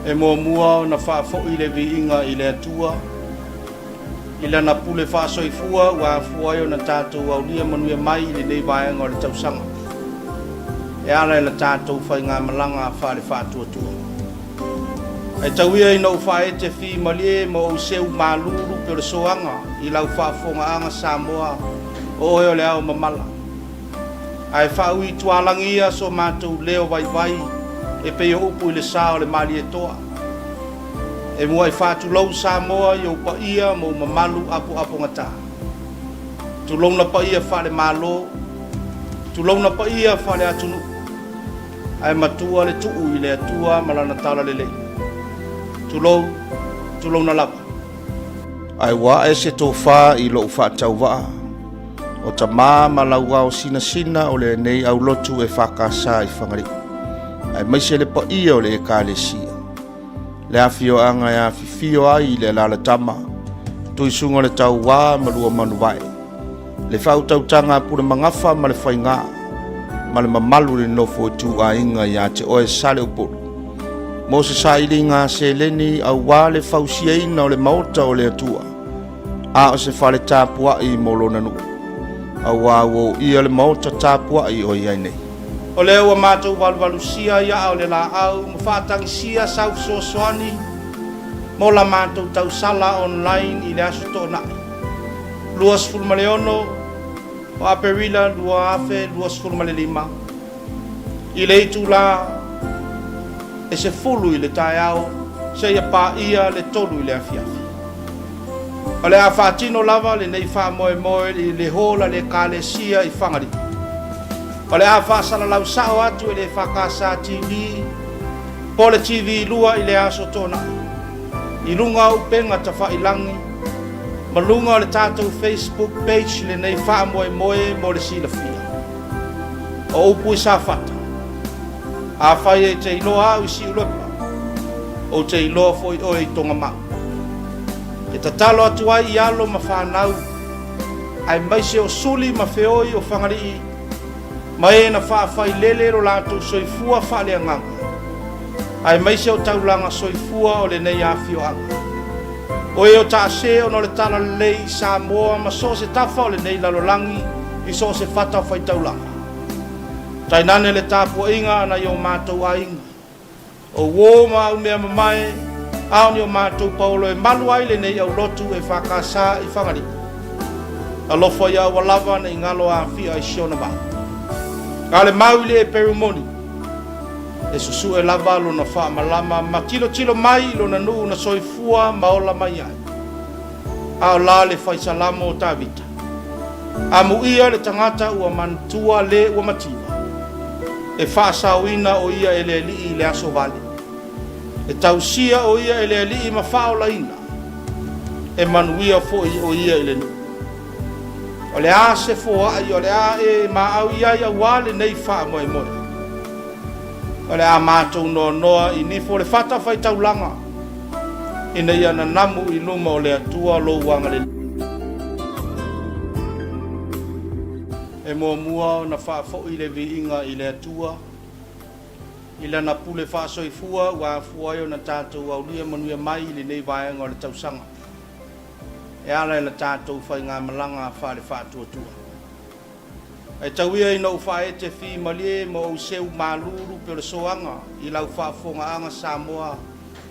E muamua ona faafoi le viiga i le Atua i Lana pule faasoifua ua afua ai ona tatou aulia manuia mai i lenei vaega o le tausaga e ala i la tatou faigamalaga faale-faatuatua. Ae tau ia ina ou faaete fi malie ma ou seu malu lupe o le soaga i lau faafofogaaga Samoa o oe o le ao mamala. Ae faaui tualagi ia so matou leo vaivai e pei o upu i le sa o le Malietoa. E muai faatulou Samoa i ou paia ma ou mamalu apoapogata. Tulouna paia faale-Malo, tulouna paia faale-atunuu, ae matua le tuu i le Atua ma Lana talalelei. Tulou, tulouna lava. Ae ua ae se tofa i lou faatauvaa, o tama ma lauao sinasina o lenei aulotu e FKS i Fagalii, aemaise le paia o le Ekalesia. Le afioaga e afifio ai i le alalatama, Tuisuga o le Tauā ma Luamanuvae, le faautautaga a Pulemagafa ma le Faiga, ma le mamalu i le nofo ituaiga ia te oe Saleupolu, mo se sailiga seleni aua le fausiaina o le maota o le Atua, a o se fale tapuai mo lona nuu, aua ua uia le maota tapuai o i ai nei. O lea ua matou valuvalusia i aa o le laau ma faatagisia sau fesoasoani mo la matou tausala online i le Aso Toonai 26 o Aperila 2025 i le itula e 10 i le taeao seia paia le 3 i le afiafi. O le a faatino lava lenei faamoemoe i le hall a le Ekalesia i Fagalii. O le a faasalalau sao atu e le FKS TV po o le TV 2 i le Aso Toonai i luga o upega tafailagi ma luga o le tatou Facebook page lenei faamoemoe mo le silafia. O upu i Safata, Afai e te iloa au i Siulepa, ou te iloa foi oe i Togamau. E tatalo atu ai i alo ma fanau, aemaise o suli ma feoi o Fagalii ma e na faafailele lo latou soifua faaleagaga, aemaise o taulaga soifua o lenei afioaga. O e o taase ona o le talalelei i Samoa ma so o se tafa o lenei lalolagi i so o se fatafaitaulaga. Tainane le tapuaiga a nai o matou aiga, o uo ma au mea mamae, a o ni o matou paolo e malu ai lenei aulotu e FKS i Fagalii. Alofa ia aua lava ne i galo afia i si ona vaa. A o le mau i le eperu moni, e susue lava lona faamalama ma tilotilo mai i lona nuu na soifua ma ola mai ai. A o la le fai salamo o Tavita. Amuia le tagata ua manatua le ua mativa, e faasaoina o ia e le Alii i le aso vale. E tausia o ia e le Alii ma faaolaina, e manuia foi o ia i le nuu. O le a se foai o le a e maau i ai aua lenei faamoemoe? O le a matou noanoa i nifo o le fatafaitaulaga, ina ia nanamu i luma o le Atua lou agalelei. E muamua ona faafoi le viiga i le Atua, i Lana pule faasoifua ua afua ai ona tatou aulia manuia mai i lenei vaega o le tausaga e ala i la tatou faigamalaga faale-faatuatua. Ae tau ia ina ou faaete fi malie ma ou seu malu lupe o le soaga i lau faafofogaaga Samoa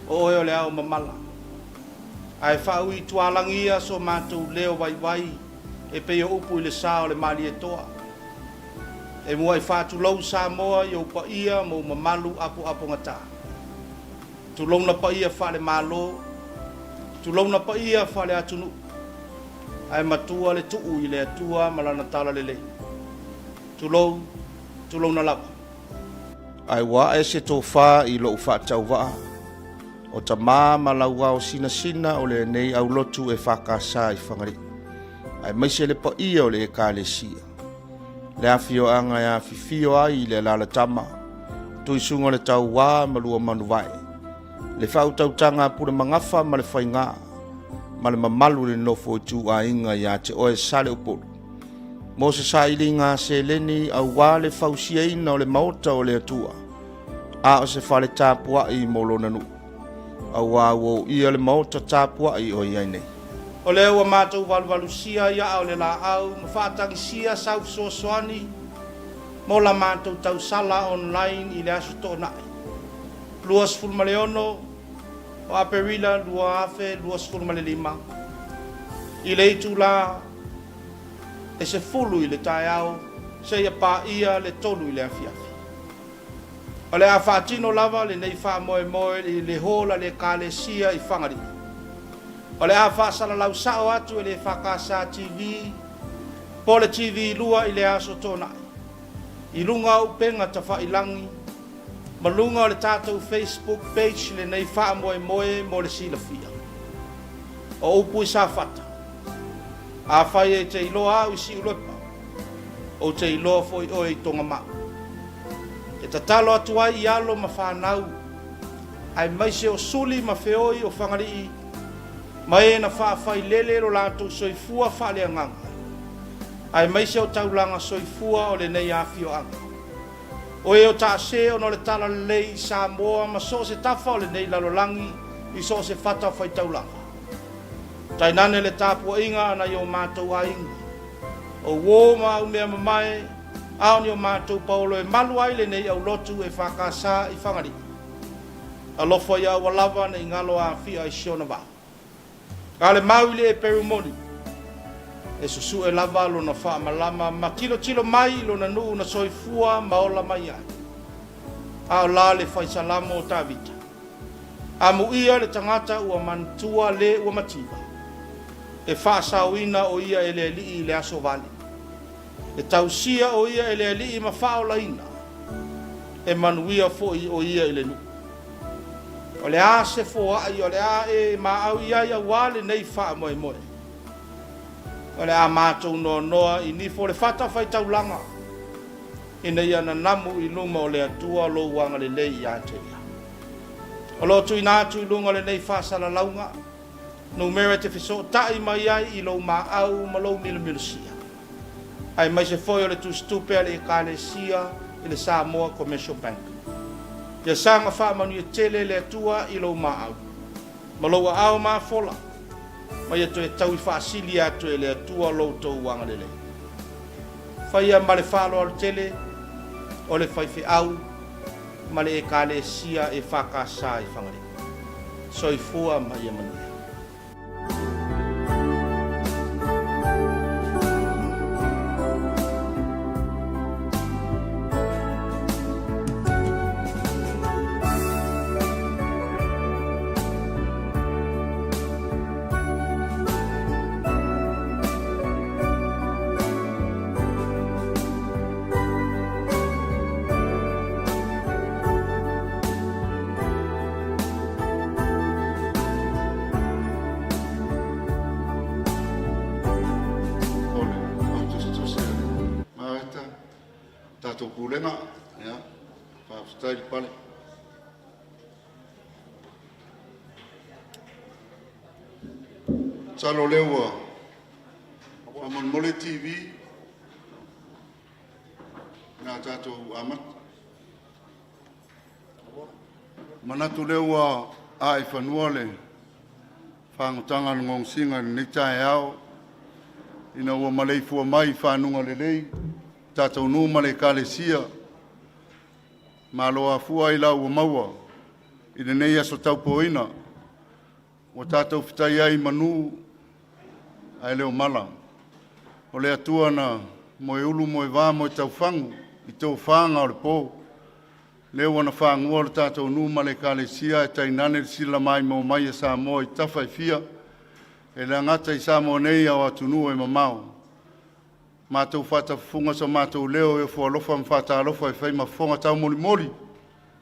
o oe o le ao mamala. Ae faaui tualagi ia so matou leo vaivai e pei o upu i le sa o le Malietoa. E muai faatulou Samoa i ou paia ma ou mamalu apoapogata. Tulouna paia faale-Malo, tulouna paia faale-atunuu, ae matua le tuu i le Atua ma Lana talalelei. Tulou, tulouna lava. Ae ua ae se tofa i lou faatauvaa, o tama ma lauao sinasina o lenei aulotu e FKS i Fagalii, aemaise le paia o le Ekalesia. Le afioaga e afifio ai i le alalatama, Tuisuga o le Tauā ma Luamanuvae, le faautautaga a Pulemagafa ma le Faiga, ma le mamalu i le nofo ituaiga ia te oe Saleupolu, mo se sailiga seleni aua le fausiaina o le maota o le Atua, a o se fale tapuai mo lona nuu. Auā ua uia le maota tapuai o i ai nei. O lea ua matou valuvalusia i aa o le laau ma faatagisia sau fesoasoani mo la matou tausala online i le Aso Toonai, 26 o Aperila 2025, i le itula e 10 i le taeao seia paia le 3 i le afiafi. O le a faatino lava lenei faamoemoe i le hall a le Ekalesia i Fagalii. O le a faasalalau sao atu e le EFKS TV po o le TV 2 i le Aso Toonai, i luga o upega tafailagi ma luga o le tatou Facebook page lenei faamoemoe mo le silafia. O upu i Safata, Afai e te iloa au i Siulepa, ou te iloa foi oe i Togamau. E tatalo atu ai i alo ma fanau, aemaise o suli ma feoi o Fagalii ma e na faafailele lo latou soifua faaleagaga, aemaise o taulaga soifua o lenei afioaga. O e o taase ona o le talalelei i Samoa ma so o se tafa o lenei lalolagi i so o se fatafaitaulaga. Tainane le tapuaiga a nai o matou aiga, o uo ma au mea mamae, a o ni o matou paolo e malu ai lenei aulotu e FKS i Fagalii. Alofa ia aua lava ne i galo afia i si ona vaa. A o le mau i le eperu moni, e susue lava lona faamalama ma tilotilo mai i lona nuu na soifua ma ola mai ai. A o la le fai salamo o Tavita. Amuia le tagata ua manatua le ua mativa, e faasaoina o ia e le Alii i le aso vale. E tausia o ia e le Alii ma faaolaina, e manuia foi o ia i le nuu. O le a se foai o le a e maau i ai auā lenei faamoemoe? O le a matou noanoa i nifo o le fatafaitaulaga, ina ia nanamu i luma o le Atua lou agalelei ia te ia. O lo o tuuina atu i luga o lenei faasalalauga, numera e te fesootai mai ai i lou maau ma lou milomilosia, aemaise foi o le tusitupe a le Ekalesia i le Samoa Commercial Bank. Ia saga faamanuia tele le Atua i lou maau ma lou aao mafola, ma ia toe taui faasili atu e le Atua lo outou agalelei. Faia ma le faaaloalo tele o le faifeau ma le Ekalesia EFKS i Fagalii. Soifua ma ia manuia. O le fautusitusi a le Maota, tatou Pulega, ia, faafetai le pale. Masalo o lea ua faamolemole TV na tatou amata. Manatu lea ua ae i fanua le fagotaga a le gogosiga i lenei taeao ina ua maleifua mai i fanuga lelei tatou nuu ma le ekalesia. Malo afua ai la ua maua i lenei aso taupoina ua tatou fetai ai i manu ae le o mala. O le Atua na moeulu moeva moe taufagu i tofaga o le po, lea ua na fagua le tatou nuu ma le ekalesia ae tainane le silamaimoa mai a Samoa i tafa e fia, e le gata i Samoa nei a o atunuu e mamao. Matou faatafafuga so matou leo e ofo alofa ma faatalofa e fai ma fofoga taumolimoli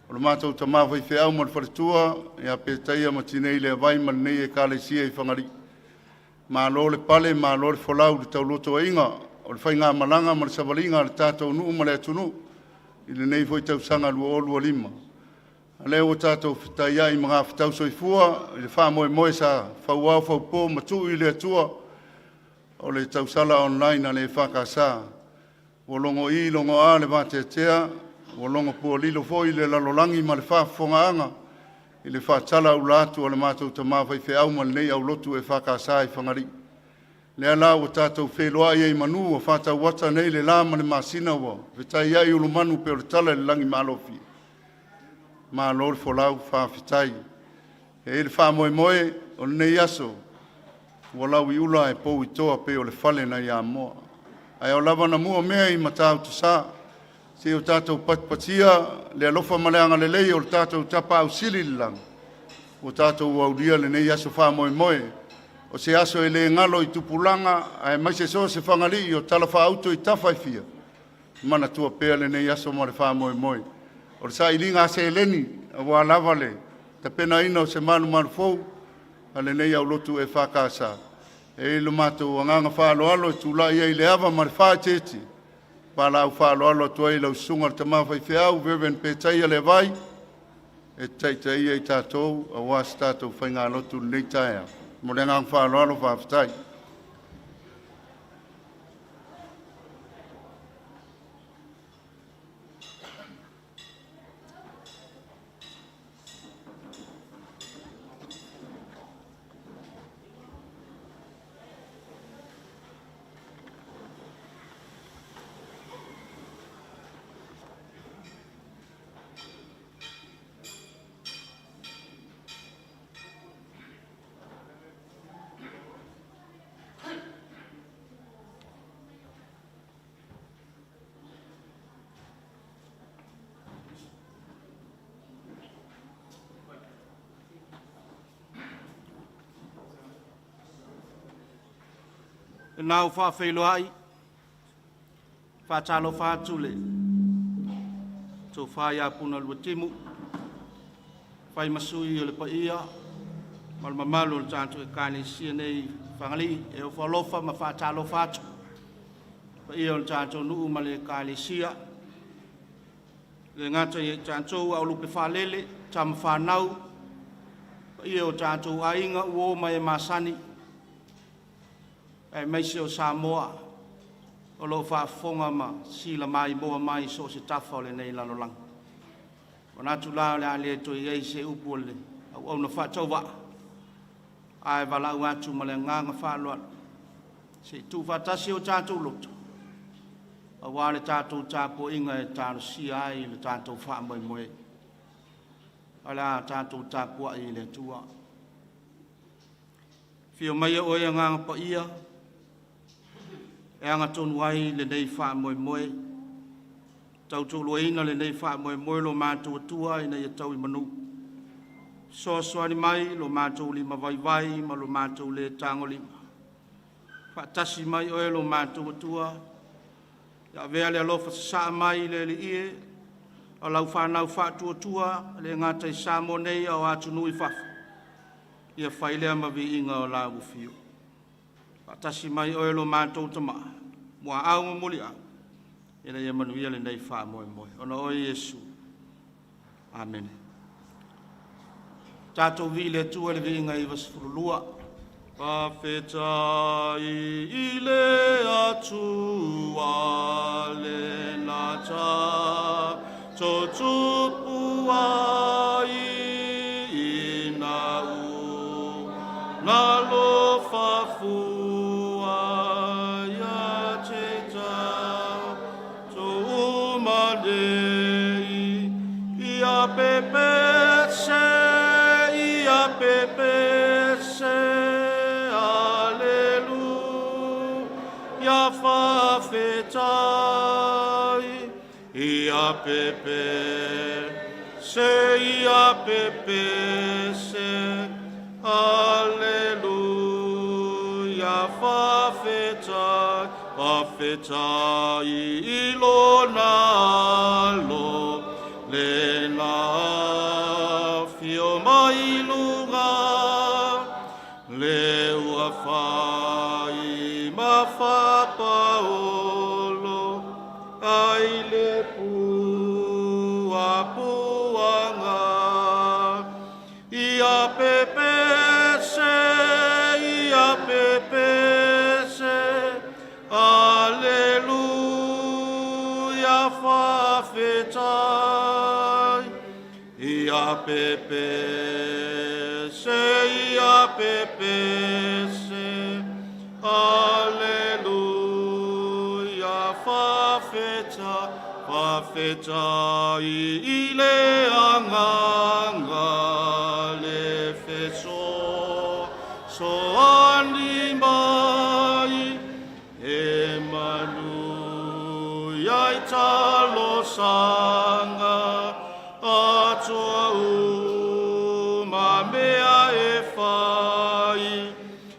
o le matou tama faifeau ma le faletua ia Petaia ma Tinei Leavai ma lenei ekalesia i Fagalii. Malo le pale, malo le folau i le taulotoaiga o le faigamalaga ma le savaliga a le tatou nuu ma le atunuu i lenei foi tausaga 2025. A lea ua tatou fetaiai i magafetau soifua i le faamoemoe sa fauao faupo ma tuu i le Atua o le tausala online a le EFKS. Ua logo'i logo'a le vateatea, ua logo pualilo foi le lalolagi ma le faafofogaaga. i le faatalaula atu a le matou tama faifeau ma lenei aulotu EFKS i Fagalii. Lea la ua tatou feiloai ai i manu ua faatauata nei le la ma le masina ua fetaiai ulumanu e pei o le tala i le lagi malofie. Malo le folau, faafetai. E i ai le faamoemoe o lenei aso ua lauiula ae pouitoa pei o le fale nai Amoa. Ae ao lava ona mua mea i Matautusa se i o tatou patipatia le alofa ma le agalelei o le tatou Tapaau Sili i le lagi ua tatou aulia lenei aso faamoemoe. O se aso e le galo i tupulaga aemaise so o se Fagalii o talafaauto i tafa e fia, manatua pea lenei aso ma le faamoemoe. O le sailiga seleni aua lava le tapenaina o se malumalu fou a lenei aulotu EFKS. E i ai lo matou agaga faaaloalo e tulai ai i le ava ma le faaeteete e valaau faaaloalo atu ai i lau Susuga i le Tama Faifeau Rev. Petaia Levai e te taitaia i tatou aua se tatou faigalotu i lenei taeao. Ma le agaga faaaloalo, faafetai. Lena ua faafeiloai, faatalofa atu le tofa ia Punaluatimu, fai ma sui o le paia ma le mamalu o le tatou Ekalesia nei i Fagalii. E ofo alofa ma faatalofa atu i le paia o le tatou nuu ma le Ekalesia. E le gata ia i tatou a o lupe faalele, tama fanau, paia o tatou aiga, uo ma e masani, aemaise o Samoa o lo o faafofoga ma silamaimoa mai i so o se tafa o lenei lalolagi. E manatu la o le a le toe i ai se upu a le auauna faatauvaa, ae valaau atu ma le agaga faaaloalo se i tuufaatasi o tatou loto aua le tatou tapuaiga e talosia ai le tatou faamoemoe. O le a tatou tapuai i le Atua. Afio maia oe Agaga Paia e agatonu ai lenei faamoemoe, tautoaluaina lenei faamoemoe lo matou Atua ina ia tau i manu. Fesoasoani mai lo matou limavaivai ma lo matou le tagolima. Faatasi mai oe lo matou Atua, ia avea le alofa sasaa mai le Alii e, o lau fanau faatuatua e le gata i Samoa nei a o atunuu i fafo, ia fai lea ma viiga o lau afio. Faatasi mai oe lo matou Tama, muaau ma muliau, ina ia manuia lenei faamoemoe. Ona o oe Iesu. Amene. Tatou vii le Atua i le viiga e 92. Faafetai i le Atua lena tatou tupu ai ina ua alofa fua ia te tatou uma nei. Ia pepese, ia pepese, aleluia, faafetai. Ia pepese, ia pepese, aleluia, faafetai, faafetai i lona alo, lena afio mai luga, le ua fai ma fapaolo ai le puapuaga. Ia pepese, ia pepese, aleluia, faafetai. Ia pepese, ia pepese, Aleluia, fafetai, fafetai i le Agaga le fesoasoani mai, e manuia ai talosaga atoa uma mea e fai.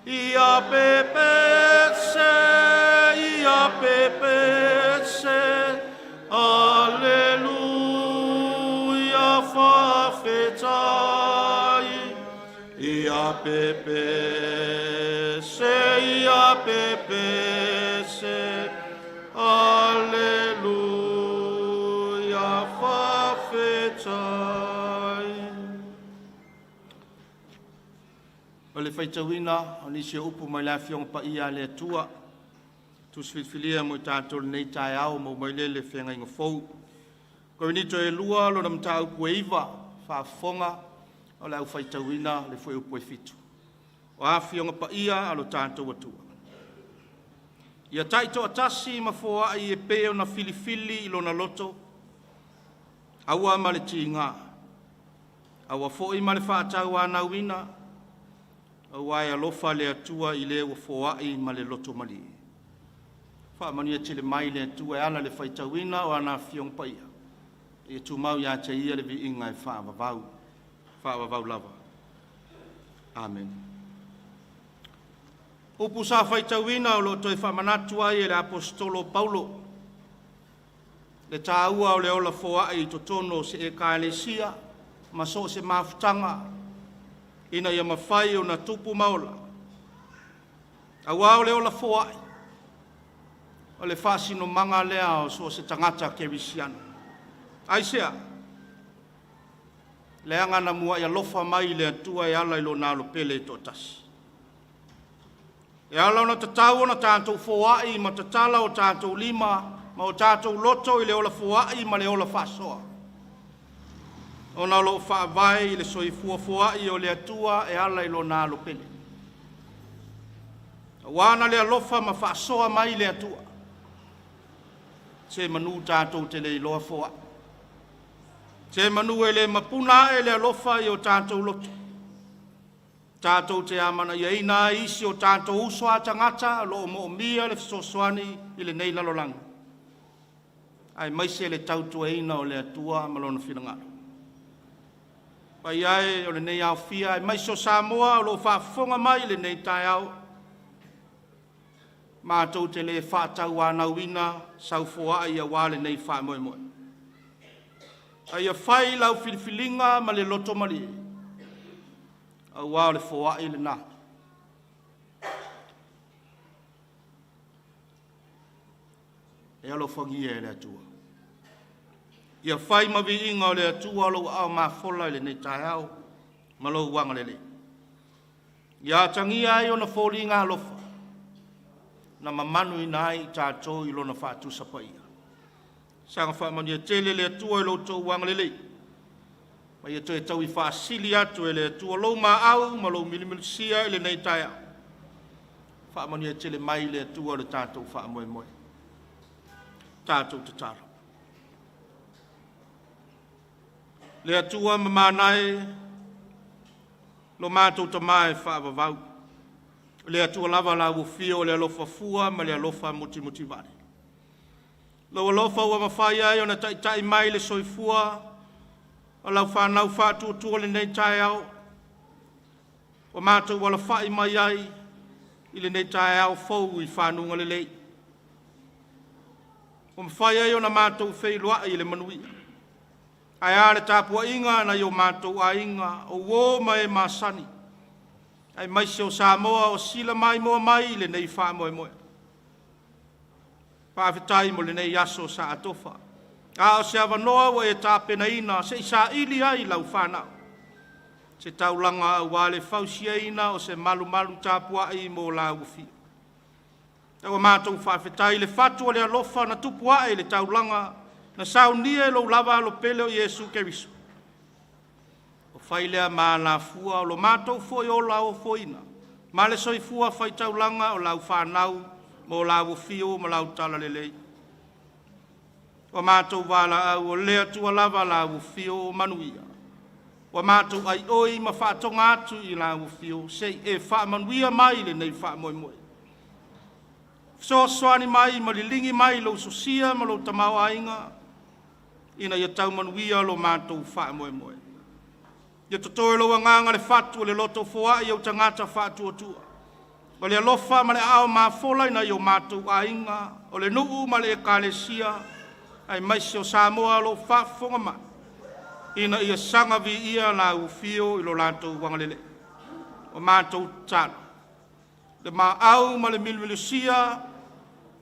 Ia pepese, ia pepese, Aleluia, fafetai. Ia pepese, ia pepese, Aleluia, fafetai. O le faitauina o nisi o upu mai le Afioga Paia a le Atua, Tusi filifilia mo i tatou i lenei taeao maua mai lea i le Feagaiga Fou. Korinito e 2 lona mataupu e 9, faafofoga o le a ou faitauina le fuaiupu e 7. O Afioga Paia a lo tatou Atua. Ia taitoatasi ma foai e pei ona filifili i lona loto, aua ma le tiga, aua foi ma le faatauanauina, aua e alofa le Atua i le ua foai ma le loto malie. Faamanuia tele mai le Atua e ala i le faitauina o ana Afioga Paia, ia tumau ia te Ia le viiga e faavavau, faavavau lava. Amene. Upu sa faitauina o lo o toe faamanatu ai e le Aposetolo o Paulo le taua o le ola foai i totonu o se Ekalesia ma so o se mafutaga ina ia mafai ona tupu ma ola. Aua o le ola foai, o le faasinomaga lea o so o se tagata kerisiano. Aisea? Leaga na muai alofa mai le Atua e ala i Lona Alo pele e toatasi. E ala ona tatau ona tatou foai ma tatala o tatou lima ma o tatou loto i le ola foai ma le ola faasoa, ona o lo o faavae i le soifua foai o le Atua e ala i Lona Alo pele. Aua na le alofa ma faasoa mai le Atua, se manu tatou te le iloa foai. Se manu e le mapuna ae le alofa i o tatou loto. Tatou te amanaiaina ai isi o tatou uso a tagata o lo o moomia le fesoasoani i lenei lalolagi, aemaise le tautuaina o le Atua ma Lona finagalo. Paia e o lenei aofia aemaise o Samoa o lo o faafofoga mai i lenei taeao, matou te le faatauanauina sau foai aua lenei faamoemoe. A ia fai lau filifiliga ma le loto malie, aua o le foai lena. E alofagia e le Atua. Ia fai ma viiga o le Atua lou aao mafola i lenei taeao ma lou agalelei. Ia atagia ai ona foliga alofa na mamanuina ai i tatou i Lona faatusa paia. Saga faamanuia tele le Atua i lo outou agalelei, ma ia toe taui faasili atu e le Atua lou maau ma lou milimilisia i lenei taeao. Faamanuia tele mai le Atua i le tatou faamoemoe. Tatou tatalo. Le Atua mamana e, lo matou Tama e faavavau, le Atua lava la ua fio o le alofa fua ma le alofa mutimutivale. Lou alofa ua mafai ai ona taitai mai le soifua o lau fanau faatuatua lenei taeao, ua matou alafai mai ai i lenei taeao fou i fanuga lelei, ua mafai ai ona matou feiloai i le manuia. Ae a le tapuaiga a nai o matou aiga, o uo ma e masani, aemaise o Samoa o sila maimoa mai i lenei faamoemoe. Faafetai mo lenei aso sa atofa, a o se avanoa ua e tapenaina se i saili ai lau fanau se taulaga aua le fausiaina o se malumalu tapuai mo la ua fia. Ua matou faafetai i le fatu o le alofa na tupu ae i le taulaga na saunia e lou lava alo pele o Iesu Keriso. fai lea ma alafua o lo matou foi ola ofoina ma le soifua faitaulaga o lau fanau mo lau afio ma lau talalelei. Ua matou valaau o le Atua lava lau afio manuia. Ua matou aioi ma faatoga atu i lau afio, se i e faamanuia mai lenei faamoemoe. Fesoasoani mai ma liligi mai lou sosia ma lou tamaoaiga ina ia tau manuia lo matou faamoemoe. Ia totoe lou agaga le fatu o le loto foai i ou tagata faatuatua, ma le alofa ma le aao mafola i nai o matou aiga, o le nuu ma le ekalesia, aemaise o Samoa o lo o faafofoga mai, ina ia saga viia lau afio i lo latou agalelei. O matou tatalo, le maau ma le milumilusia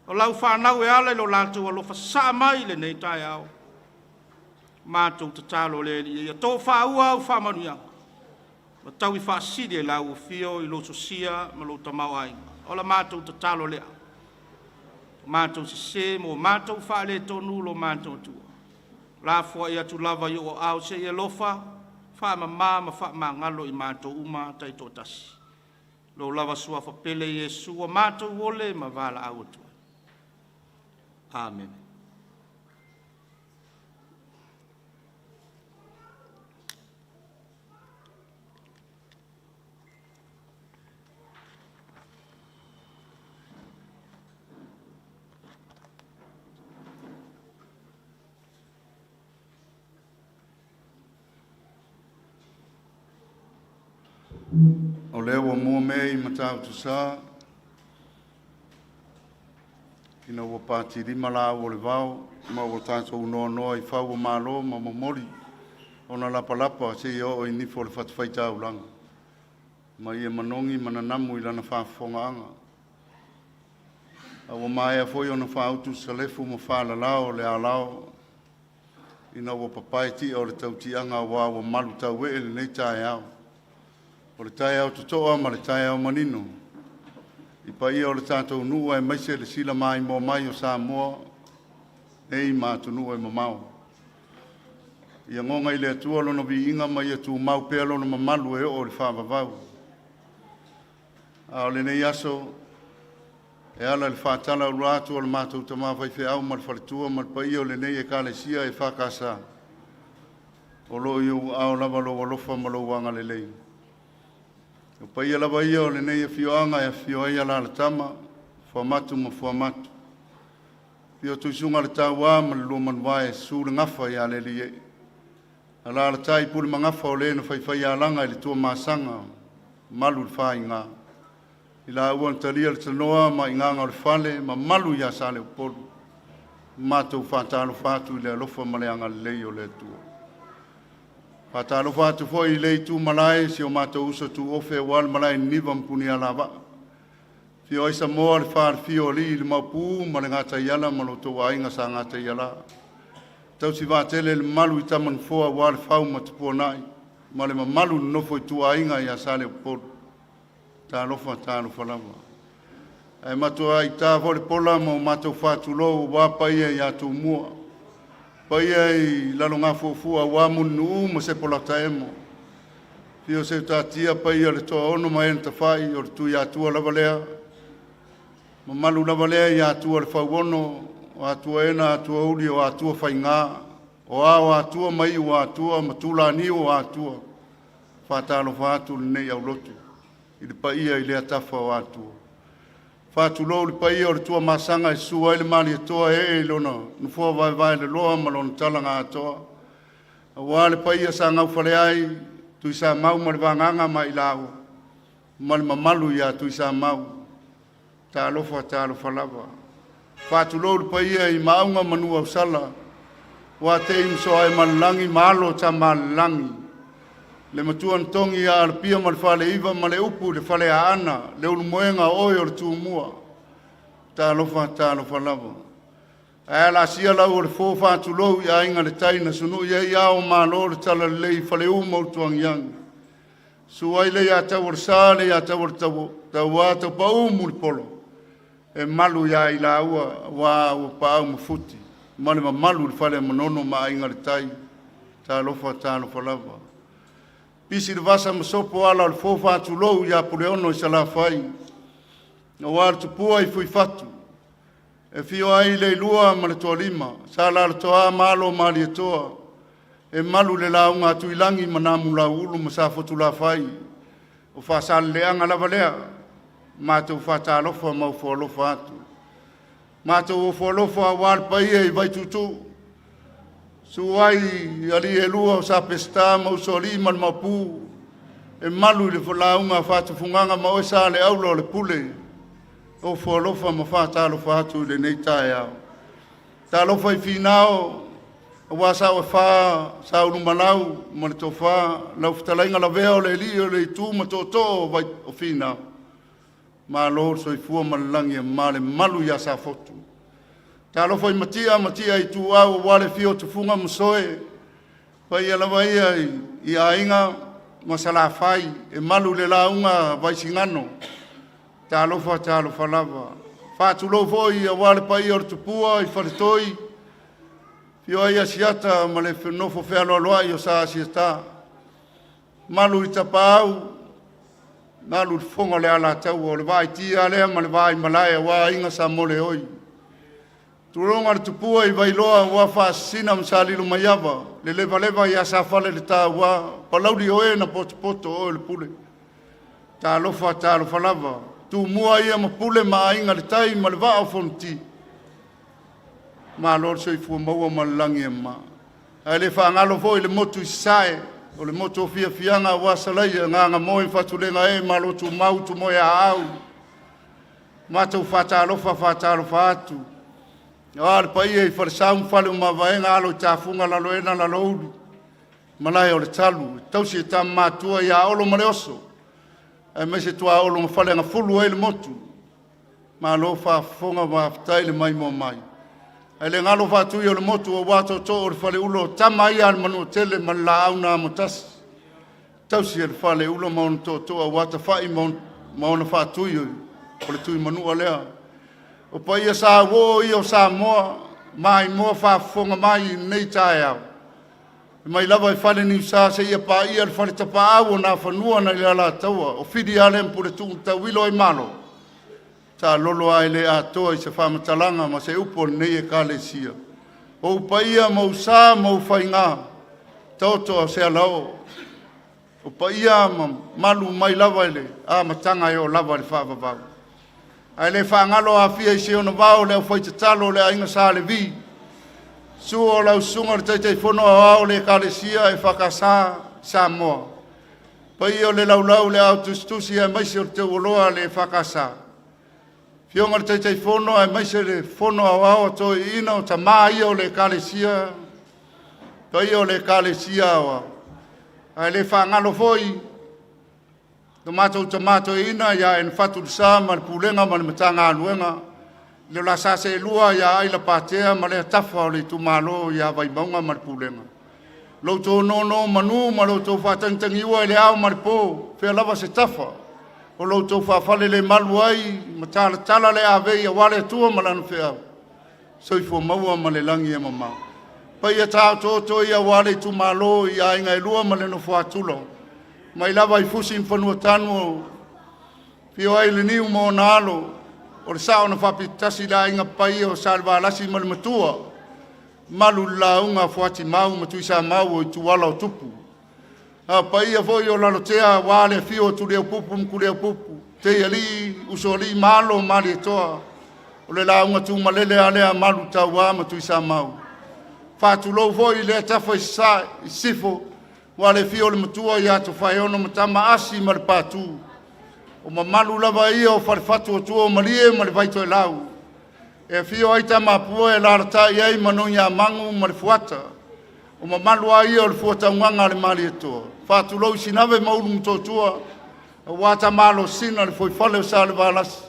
o lau fanau e ala i lo latou alofa sasaa mai i lenei taeao, matou tatalo le Alii ia tofaua au faamanuiaga ma taui faasili e lau afio i lou sosia ma lou tamaoaiga. O la matou tatalo lea, o matou sese ma ua matou faaletonu lo matou Atua, lafoai atu lava i ou aao se i alofa faamama ma faamagalo i matou uma taitoatasi. Lou lava suafa pele Iesu ua matou ole ma valaau atu ai. Amene. O lea ua mua mea i Matautusa ina ua patilima laau o le vao ma ua tatou noanoa i fau o malo ma momoli ona lapalapa seia oo i nifo o le fatafaitaulaga ma ia manogi ma nanamu i lana faafofogaaga. A ua maea foi ona faautu salefu ma falalao o le alao ina ua papae tia o le tautiaga aua ua malu tauee lenei taeao. O le taeao totoa ma le taeao manino i paia o le tatou nuu aemaise le silamaimoa mai o Samoa nei ma atunuu e mamao. Ia goga i le Atua lona viiga ma ia tumau pea lona mamalu e oo i le faavavau. A o lenei aso e ala i le faatalaauula atu o le matou tama faifeau ma le faletua ma le paia o lenei ekalesia EFKS, o lo o i ou aao lava lou alofa ma lou agalelei. O paia lava ia o lenei afioaga e afifio ai alalatama, Fuamatu ma Fuamatu, afio Tuisugaletaua ma le lua Manuvae, susu le Gafa ia Lealiiee, alaalatai Pulemagafa o le na faifaialaga i le Tuamasaga, malu i le faiga. I laua na talia le tanoa ma igaga o le fale, mamalu ia Saleupolu. Matou faatalofa atu i le alofa ma le agalelei o le Atua. Faatalofa atu foi i le itu malae i si o matou uso tuofe aua le malae i Niniva ma Punialavaa, afio ai Samoa le faalafia o alii i le Maopu ma le Gataiala ma lo outou aiga Sa Gataiala, tausi vaatele le mamalu i Tama Nofoa aua le fau ma Tupuanai ma le mamalu i le nofo a ituaiga ia Saleupolu. Talofa talofa lava. Ae matuai ta foi le pola ma o matou faatulou aua paia ia Tumua, paia i Lalogafuafua aua Mulinuu ma Sepolataemo, afio Seutatia, paia o le Toaono ma e na tafai, o le Tuiatua lava lea, mamalu lava lea ia Atua le Fauono, o Atua e na Atua uli o Atua faiga, o ao o Atua ma iu o Atua ma tulaniu o Atua. Faatalofa atu lenei aulotu i le paia i lea tafa o Atua. Faatulou le paia o le Tuamasaga e susu ai le Malietoa e ee i lona nofoa vaevaeloloa ma lona talaga atoa, aua le paia sa gaufale ai Tuisamau ma le Vagaga ma i laua ma le mamalu ia Tuisamau. Talofa talofa lava. Faatulou le paia i Maauga ma Nuuausala, Uatei ma Sooaemalelagi ma alo o Tamaalelagi, le Matuanatogi ia Alapia ma le Faleiva ma le upu i le Faleaana, le Ulumoega o oe o le Tumua. Talofa talofa lava. Ae alaasia lau o le fo, faatulou i aiga i le tai na sunui ai ao o malo le talalelei i Faleu ma Utuagiagi. Susu ai le Leiataulesa le Tauā Taupau Mulipola e malu ia i laua aua ua paau mafuti ma le mamalu i le Fale Manono ma Aiga i le Tai. Talofa talofa lava. Pisi le vasa ma sopo ala o le fo faatulou ia Puleono i Salafai, aua le tupua i Fuifatu, e afio ai le Ilua ma le Toalima, Sa Alalatoa ma Alo o Malietoa, e malu le lauga a Tuilagi ma Namulauulu ma Safotulafai, o Faasaleleaga lava lea. Matou faatalofa ma ofo alofa atu. Matou ofo alofa aua le paia i Vaituutuu, susu ai alii e lua o Sa Peseta ma Usoalii ma le Maopu, e malu i le lauga a Faatufugaga ma oe Saleaula o le Pule. Ofo alofa ma faatalofa atu i lenei taeao. Talofa i Finao aua Sao e Fa, Saulumalau ma le Tofa, lau fetalaiga Lavea o le alii o le itu ma tootoo o Finao. Malo le soifua ma le lagi e mama le malu ia Safotu. Talofa i Matia Matia Ituau aua le afio o Tufuga ma Soe, paia lava ia i Aiga ma Salafai e malu i le lauga a Vaisigano. Talofa talofa lava. Faatulou foi aua le paia o le tupua i Faletoi, afio ai Asiata ma le nofo fealoaloai o Sa Asiata, malu i Tapaau, malu i le fofoga o le Alataua, o le vaaitia lea ma le vaaimalae aua Aiga Sa Moleoi. Tulouna le tupua i Vailoa aua Faasisina ma Salilomaiava, le levaleva ia Safaleletaua, Palauli o e na potopoto o oe o le Pule. Talofa talofa lava, Tumua ia ma Pule ma Aiga i le Tai ma le Vaa o Fonoti. Malo le soifua maua ma le lagi e mama. Ae le faagalo foi le motu i Sasae, o le motu o fiafiaga aua Salaia, Gagamoe, Fatulegae, Malotumau Tumoeaau. Matou faatalofa faatalofa atu. A le paia i Falesau ma Fale o Mavaega, alo i Tafuga, Laloena, Lalouli, Malae o le Talu, e tausi e tama matua ia Olo ma le Oso, aemaise tuaolo na faleagafulu ai le motu. Malo faafofoga, faafetai le maimoa mai. Ae le galo faatui o le motu aua tootoo o le Faleula o tama ia a le Manuatele ma le Laau na Amotasi, tausi e le Faleula ma ona tootoo aua Tafai ma ona faatui o le Tuimanua lea. O paia sa uo ia o Samoa, maimoa faafofoga mai i lenei taeao. E mai lava i fale Niusa seia paia le fale tapaau o Nafanua nai le Alataua, o Fili a le Puletuu na tauilo ai Malo. Taalolo ae le atoa i se faamatalaga ma se upu a lenei Ekalesia. O ou paia ma ou sa ma ou faiga, taoto a se alaoo, o paia ma mamalu mai lava i le amataga e oo lava i le faavavau. Ae le faagalo Afia i si ona vao, le aufaitatalo o le Aiga Sa Levi, susu o lau susuga i le Taitaifono Aoao o le Ekalesia EFKS Samoa, paia o le laulau i le ao tusitusi aemaise o le teuoloa a le EFKS, Afioga i le Taitaifono aemaise le Fono Aoao a Toeaiina o tama ia o le Ekalesia, paia o le Ekalesia Aoao. Ae le faagalo foi lo matou tama toeaina ia Enifato Lesa ma le Pulega ma le Matagaluega, le la sa seelua ia Aila Patea ma lea tafa o le itumalo ia Vaimauga ma le Pulega. Lo outou nonomanu ma lo outou faatagitagiua i le ao ma le po, fea lava se tafa o lo outou faafalelemalu ai ma talatala le avei aua le Atua ma Lana feau. Soifua maua ma le lagi e mama. Paia taotooto ia aua le itumalo i aiga e lua ma le nofo a Tula, mai lava i Fusi ma Fanuatanu, afio ai le Niu ma ona alo, o le sao na faapitotasi le aiga paia o Salevalasi ma le Matua, malu i le lauga a Fuatimau ma Tuisamau o Ituala o Tupu. A paia foi o Lalotea aua le afio o Tuliaupupu ma Tuliaupupu, Teialii, Usoalii ma Alo o Malietoa, o le lauga tumalele a lea Malu Tauā ma Tuisamau. Faatulou foi i lea tafa i Sasae, i Sisifo, aua le afio o le Matua ia Tofaeono ma Tama Asi ma le Patu. O mamalu lava ia o Falefatu o tua o Malie ma le Vaitoelau, e afio ai Tamapua e alaalatai ai Manogiamagu ma le Fuata. O mamalu lava ia o le fuataugaga a le Malietoa. Faatulou i Sinave ma Ulumotootua, aua Tamaalosina, le fuaifale o Salevalasi,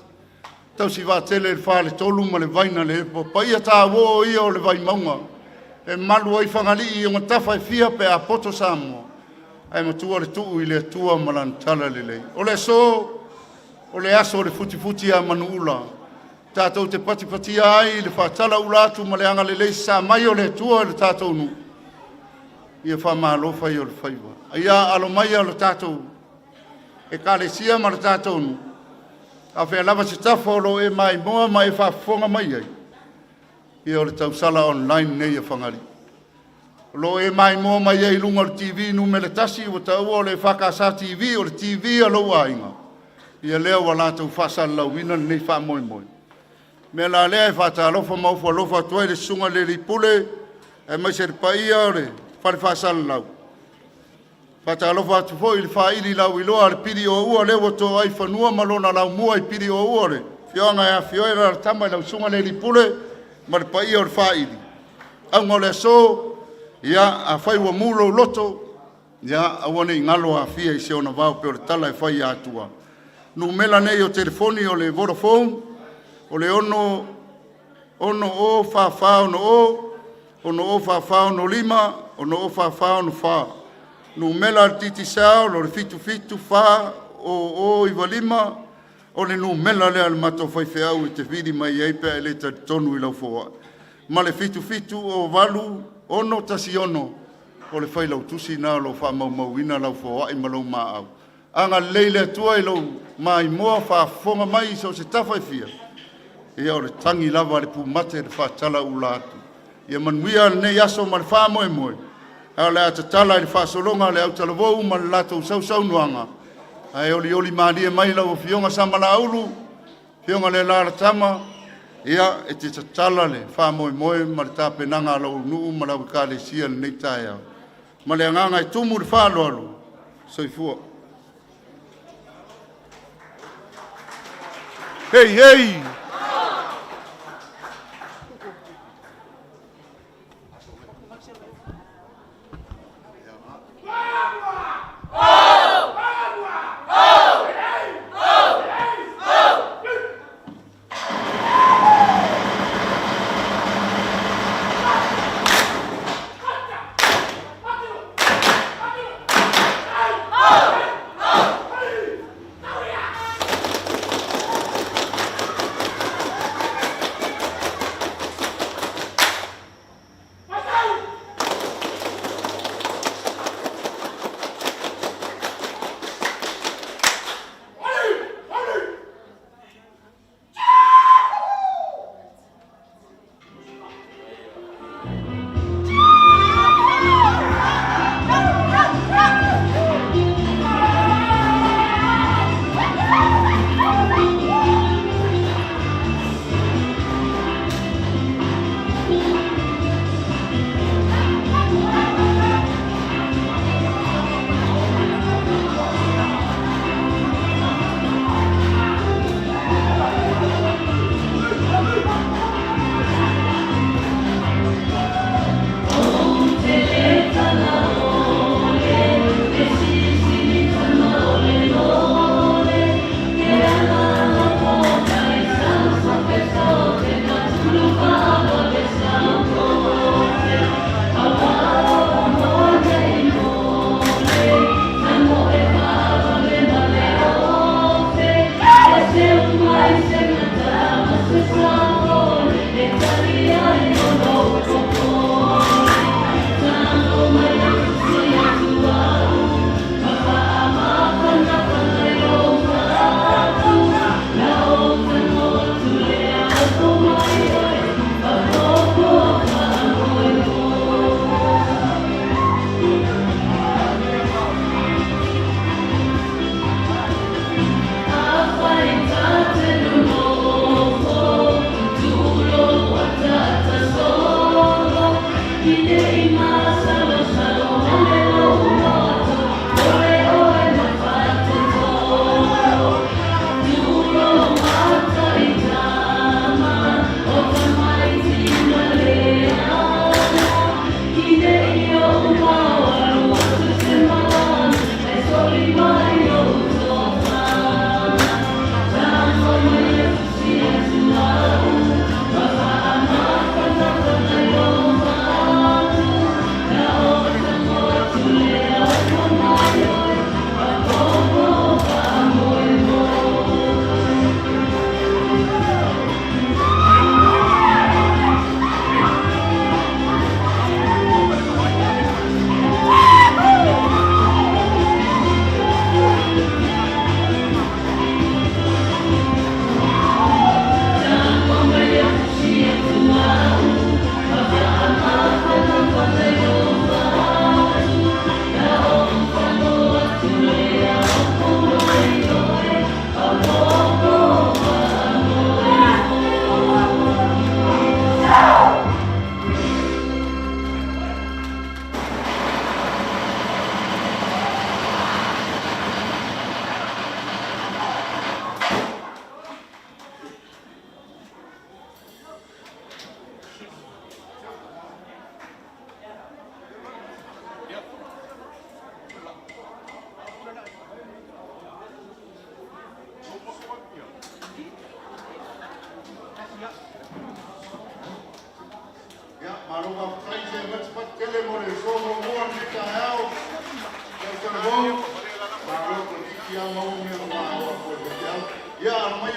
tausi vaatele i le faletolu ma le vainalepa. Paia tauoo ia o le Vaimauga e malu ai Fagalii i ona tafa e fia pe a poto Samoa, ae matua le tuu i le Atua ma lana talalelei. O le aso, o le aso o le futifuti a manuula, tatou te patipatia ai le faatalaula atu ma le agalelei sasaa mai o le Atua i le tatou nuu. Ia faamalo fai o le faiva. Ia alo mai lo tatou Ekalesia ma le tatou nuu, a o fea lava se tafa o lo o e maimoa ma e faafofoga mai ai, ia o le tausala online nei a Fagalii. O lo o e maimoa mai ai i luga o le TV numera 1 ua taua o le EFKS TV, o le TV a lou aiga, ia lea ua latou faasalalauina lenei faamoemoe. O le mea la lea e faatalofa ma ofo alofa atu ai i le susuga i le alii Pule aemaise le paia o le Fale Faasalalau. Faatalofa atu foi i le faaili lauiloa a le Pilioua lea ua to'a i fanua ma lona laumua i Pilioua o le afioaga e afifio ai alalatama i lau susuga i le alii Pule ma le paia o le faili. Auga o le aso, ia afai ua mu lou loto, ia aua ne i galo Afia i si ona vao pei o le tala e fai a Atua. Numera nei o telefoni o le Vodafone o le 6 0 4 4 6 0 6 0 4 4 6 5 6 0 4 4 6 4. Numera a le Digicel o le 7 7 4 0 0 9 5. O le numera lea a le matou faifeau e te vili mai ai pe a e le talitonu i lau foai. Ma le 7 7 0 8 6 1 6 o le failautusi lena o lo o faamaumauina lau foai ma lou maau. Agalelei le Atua i lou maimoa faafofoga mai i so o se tafa e fia, ia o le tagi lava a le pumate i le faatalaula atu. Ia manuia lenei aso ma le faamoemoe, ae o le a tatala i le faasologa a le autalavou ma le latou sausaunoaga, ae olioli malie mai lau Afioga Samalaulu, Afioga i le Alalatama, ia e te tatala le faamoemoe ma le tapenaga a lou nuu ma lau ekalesia i lenei taeao. Ma le agaga e tumu le faaaloalo, soifua. Hei, hei!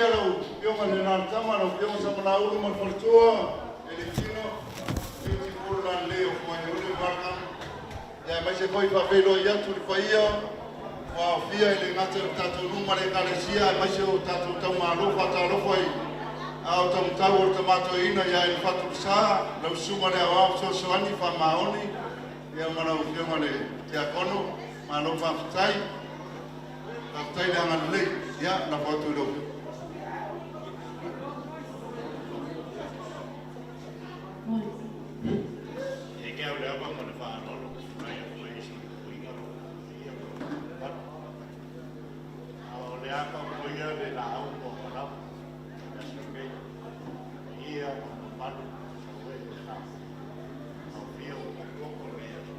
Tauia lau Afioga i le Alalatama, lau Afioga Samalaulu ma le faletua, Eletino, beautiful lalelei o Fuaiule, welcome. Ia, aemaise foi faafeiloai atu i le paia ua aofia e le gata i le tatou nuu ma le ekalesia, aemaise o tatou taumalo. Faatalofa i ao taumatau o le tamatoeaina ia Elefatu Lesa, lau susuga le aoao fesoasoani faamaoni, ia ma lau Afioga le Tiakono. Malo faafetai, faafetai le agalelei. Ia, lafo atu i lau E ke au le ava ma le faaaloalo tulai atu ai e sui uiga ia ma a o le a faafoia le laau mo malama aso nei ia ma mamalu sa ue sa aofia o koko le aso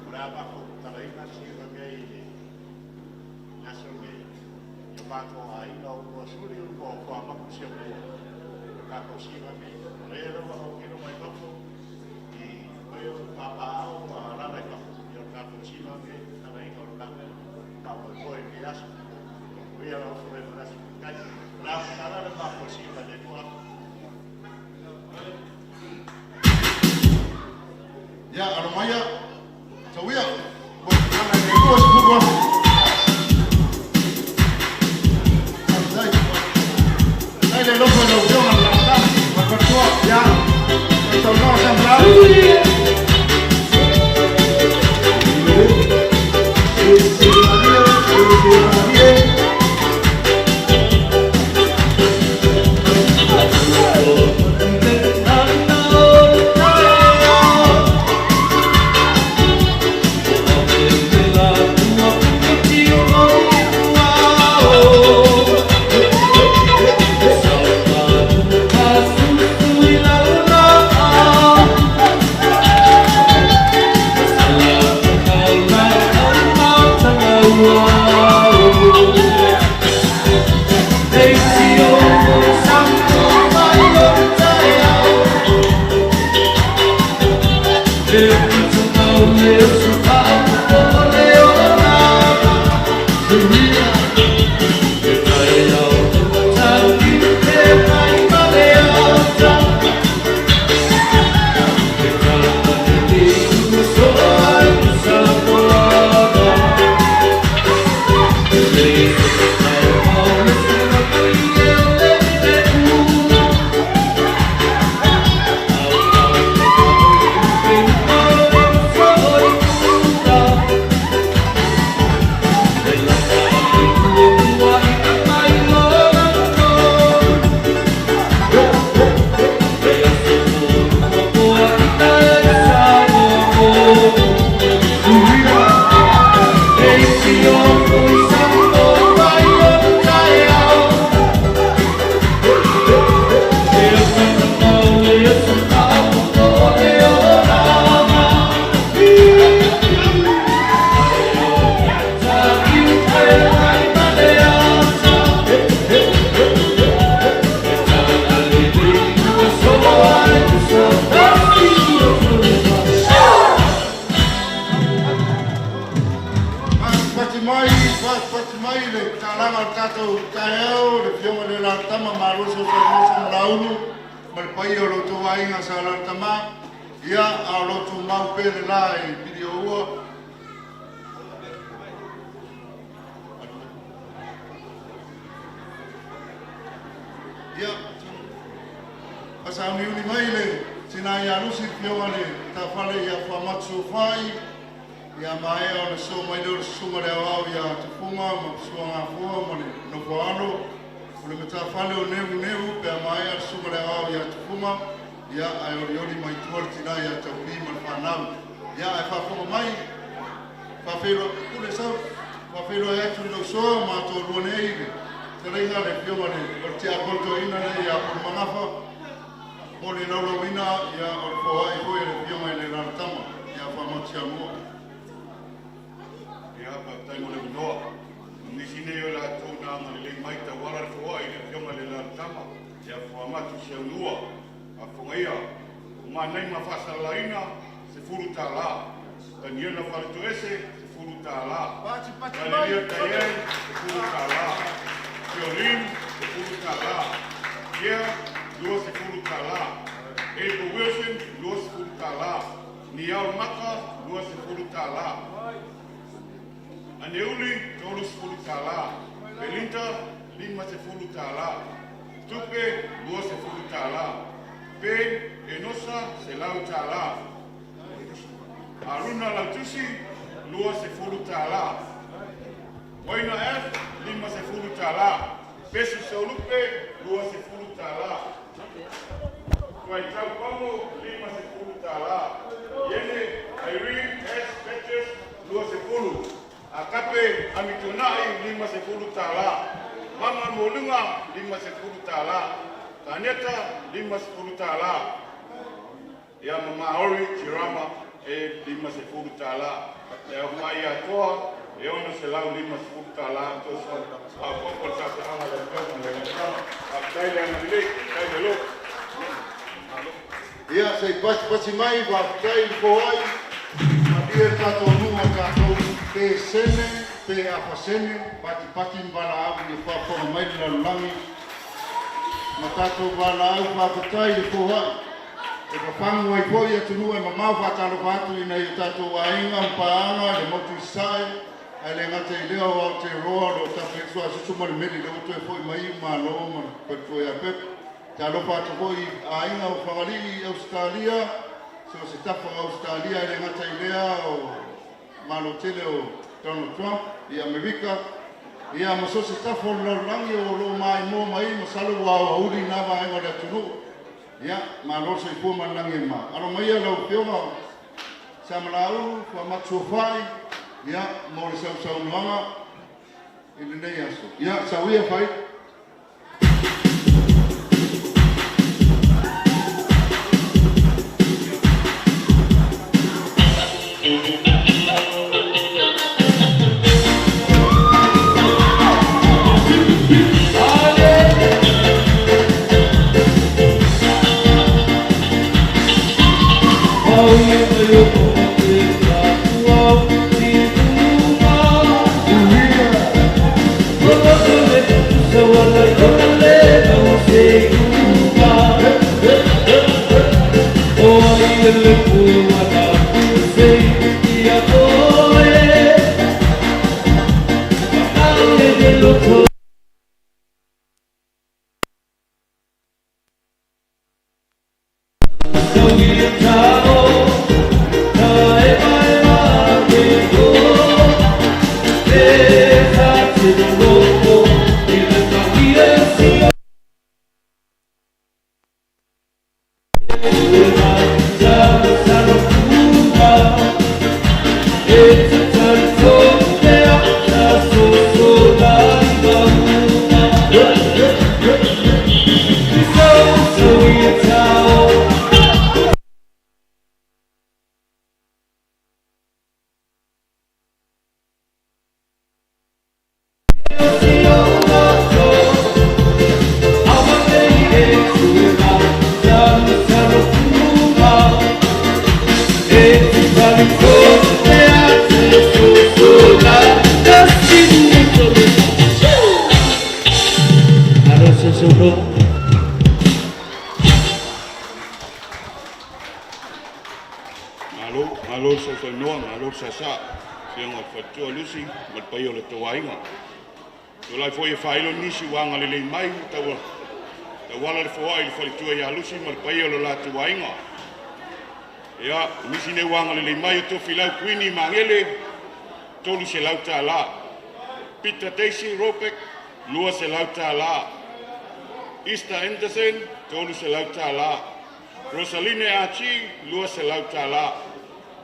o le a matou talaina siva nei i le aso nei i o matou aiga ua suli ua o fuamaku sia mua o tatou siva nei o le lava autilo mai fafo i mea o papaao ma alala i fafo i o tatou siva nei talaina o le tatou faamoemoe i le aso o ia lau fai ma le aso kai o le a matala le matou siva le lua. Ia, alo maia, Tauia, mo le 20,000. Faafetai. Faafetai le alofa i lau Afioga i le Alalatama ma le faletua. Ia, saunoa Samalaulu. Pati mai, pati mai le talaga o le tatou taeao, le Afioga i le Alalatama, malo soifua Samalaulu ma le paia o lo outou aiga sa Alalatama. Ia, a o lo tumau pea le la e Pilioua. Ia, fasauniuni mai le tina ia Lusi, le Afioga le Tafale ia Fuamatu Sofai, ia maea ona so mai lea o le susuga le aoao ia Tufuga ma Suagafua ma le Nofoalo o le matafale o Neu Neu pe a maea le susuga le aoao ia Tufuga, ia ae olioli mai tua le tina ia Taupi ma le fanau. Ia, ae faafofoga mai, faafeiloai pule sau, faafeiloai atu i lou soa ma toalua nei le fetalaiga le Afioga le o le tiakono toeaina lea ia Pulemagafa mo le laulauina ia o le foai foi a le Afioga i le Alalatama ia Faamatu Siamua. Ia, faafetai mo le avanoa. O nisi nei o latou na agalelei mai tauala le foai i le Afioga i le Alalatama ia Fuamatu Siaunua. Afogaia, o manai ma faasalalaina, $10. Taniela Faletoese, $10. Valeria Taiei, $10. Fiolin, $10. Kia, $20. April Wilson, $20. Niao Maka, $20. Aneuli, $30. Belinda, $50. Tupe, $20. Ben Enosa, $100. Aruna Lautusi, $20. Waina F, $50. Pesu Saulupe, $20. Tuaitau Pango, $50. Iene Irene S. Petrus, 20. Akape Amitunai, $50. Mama Molunga, $50. Kaneta, $50. Ia ma Maori Chirama e $50. E au mai atoa e $650 tosa. A popo le tautaaga le afioga le Gautama. Faafetai le agalelei, faafetai le alofa. Ia, se i pasipasi mai, faafetai le foai, malie le tatou nuu a tatou pe sene, pe afa sene, patipati ni valaau ia faafofoga mai le lalolagi ma tatou valaau faafetai le foai. E papagu ai foi atunuu e mamao faatalofa atu i nai o tatou aiga ma paaga i le motu i Sasae, ae le gata i lea o Aotearoa o lo o tafe suasusu ma le meli lea ua toe foi mai i Malo ma le faletua ia Pepa. Talofa atu foi i aiga o Fagalii i Ausetalia, so o se tafa o Ausetalia, ae le gata i lea o Malo tele o Donald Trump i Amerika, ia ma so o se tafa o le lalolagi o lo o maimoa mai, masalo ua aoauli na vaega o le atunuu. Ia, malo le soifua ma le lagi e ma. Alo maia lau Afioga Samalaulu Faamatuofai, ia, mo le sausaunoaga i lenei aso. Ia, sauia fai. Malo, malo le sausaunoa, malo le saasaa, afioga i le faletua Lucy ma le paia o le tou aiga. Tulai foi e faailo nisi ua agalelei mai tauala le foai i le faletua ia Lucy ma le paia o le latou aiga. Ia, o nisi nei ua agalelei mai o Tofilau Kuini Magele, $300. Peter Daisy Robek, $200. Easter Anderson, $300. Rosaline Archie, $200.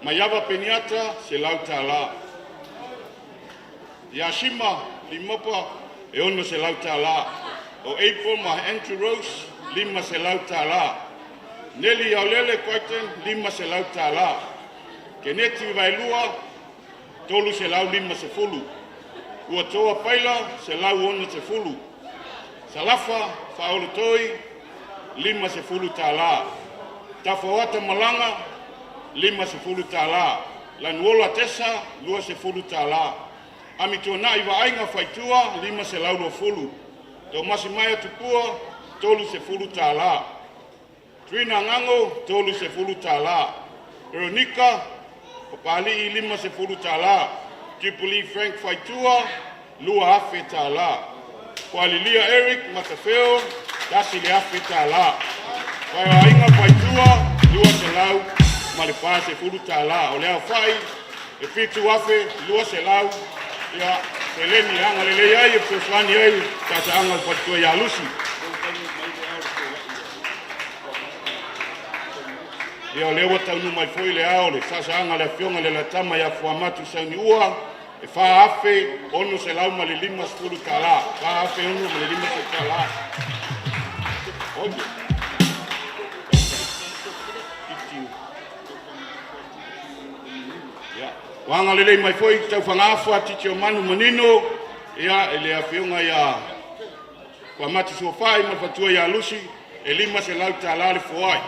Maiava Peniata, $100. Yashima Limopa, e $600. O April ma Andrew Rose, $500. Nelly Aulele Crichton, $500. Keneti Vailua, 350. Ua Toa Paila, 160. Salafa Faolotoi, $50. Tafoata Malaga, $50. Lanuola Tesa, $20. Amituanai Vaaiga Faitua, $520. Tomasi Maia Tupua, $30. Trina Gago, $30. Veronica Papali'i, $50. Jubilee Frank Faitua, $2,000. Fualilia Eric Matafeo, $1,000. Vaevaaiga Faitua, $240. O le aofai e 7,200 ia seleni e agalelei ai e fesoasoani ai i sa'asa'aga o le faletua ia Lucy. Ia o lea ua taunuu mai foi le ao o le sa'asa'aga a le Afioga i le Alalatama ia Fuamatu Saniua e $4,650, $4,650. Oi. Ia, ua agalelei mai foi Taufagafa Titi o Manu Manino ia i le afioga ia Fuamatu Suafai ma le faletua ia Lucy e $500 le foai.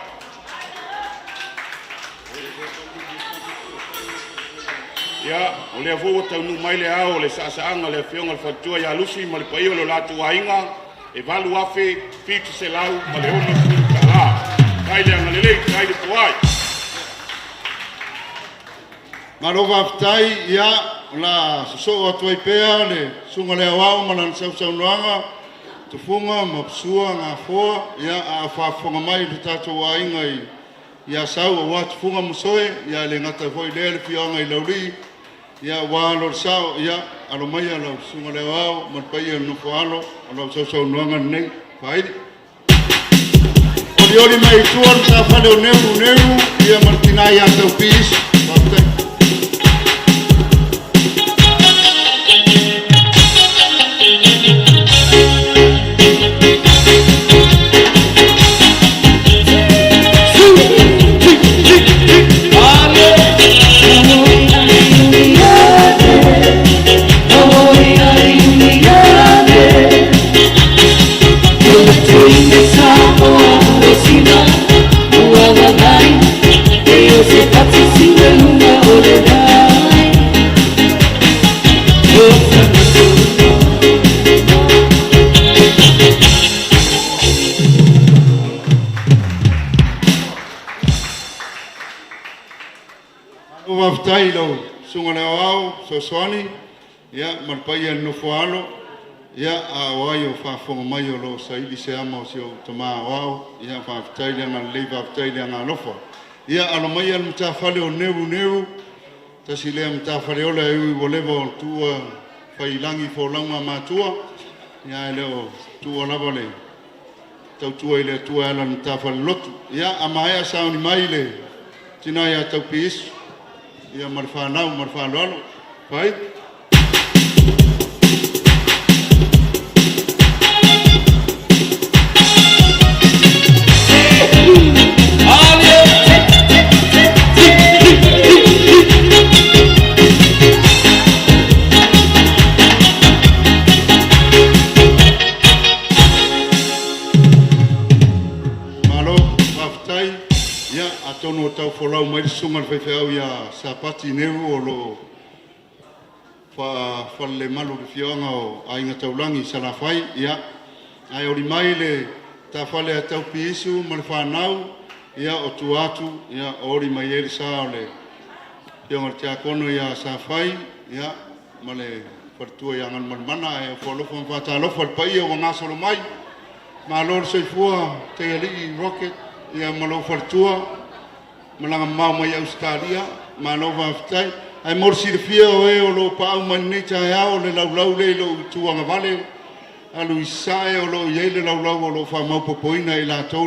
Ia, o lea foi ua taunuu mai le ao o le saasaaga a le afioga i le faletua ia Lucy ma le paia o le latou aiga e $8,760. Faafetai le agalelei, faafetai le foai. Malo faafetai, ia, o le a sosoo atu ai pea le Susuga i le Aoao ma lana sausaunoaga, Tufuga ma Sua Gafoa, ia a o faafofoga mai lo tatou aiga i Asau aua Tufuga ma Masoe, ia e le gata foi i lea le afioaga i Laulii, aua Lolesao. Ia, alo maia lau Susuga i le Aoao ma le paia i le nofo a alo, o lau sausaunoaga lenei, Faaili. Olioli mai i tua le matafale o Neulu Neulu ia ma le tina ia Taupi Isu. Faafetai. Malo faafetai i lau Susuga i le Aoao Fesoasoani ia ma le paia i le nofo a alo, ia a o ai o faafofoga mai o lo o saili se ama o si ou tama aoao, ia faafetai le agalelei, faafetai le agaalofa. Ia alo maia le matafale o Neulu Neulu, tasi lea matafale ola e ui ua leva ona tuua fai i lagi folauga a matua, ia ae le o tuua lava le tautua i le Atua e ala i le matafale lotu. Ia, a maea sauni mai le tina ia Taupi Isu ia ma le fanau ma le faaaloalo. Fai. Malo faafetai. Ia, atonu o tau folau mai le susuga i le faifeau ia Sapati Neu o lo o faafalelemalu i le afioaga o Aiga Taulagi i Salafai. Ia, ae oli mai le tafale a Taupi Isu ma le fanau, ia o tua atu, ia o oli mai ai le sa o le afioga i le Tiakono ia Safai, ia, ma le faletua ia Galumalemana. Ae ofo alofa ma faatalofa i le paia ua gasolo mai. Malo le soifua Taialii Rocket ia ma lou faletua, malaga mamao mai Ausetalia, malo faafetai. Ae mo le silafia o e o lo o paau mai lenei taeao, o le laulau lea i lou itu agavale, alu i sasae o lo o i ai le laulau o lo o faamaopoopoina e i latou.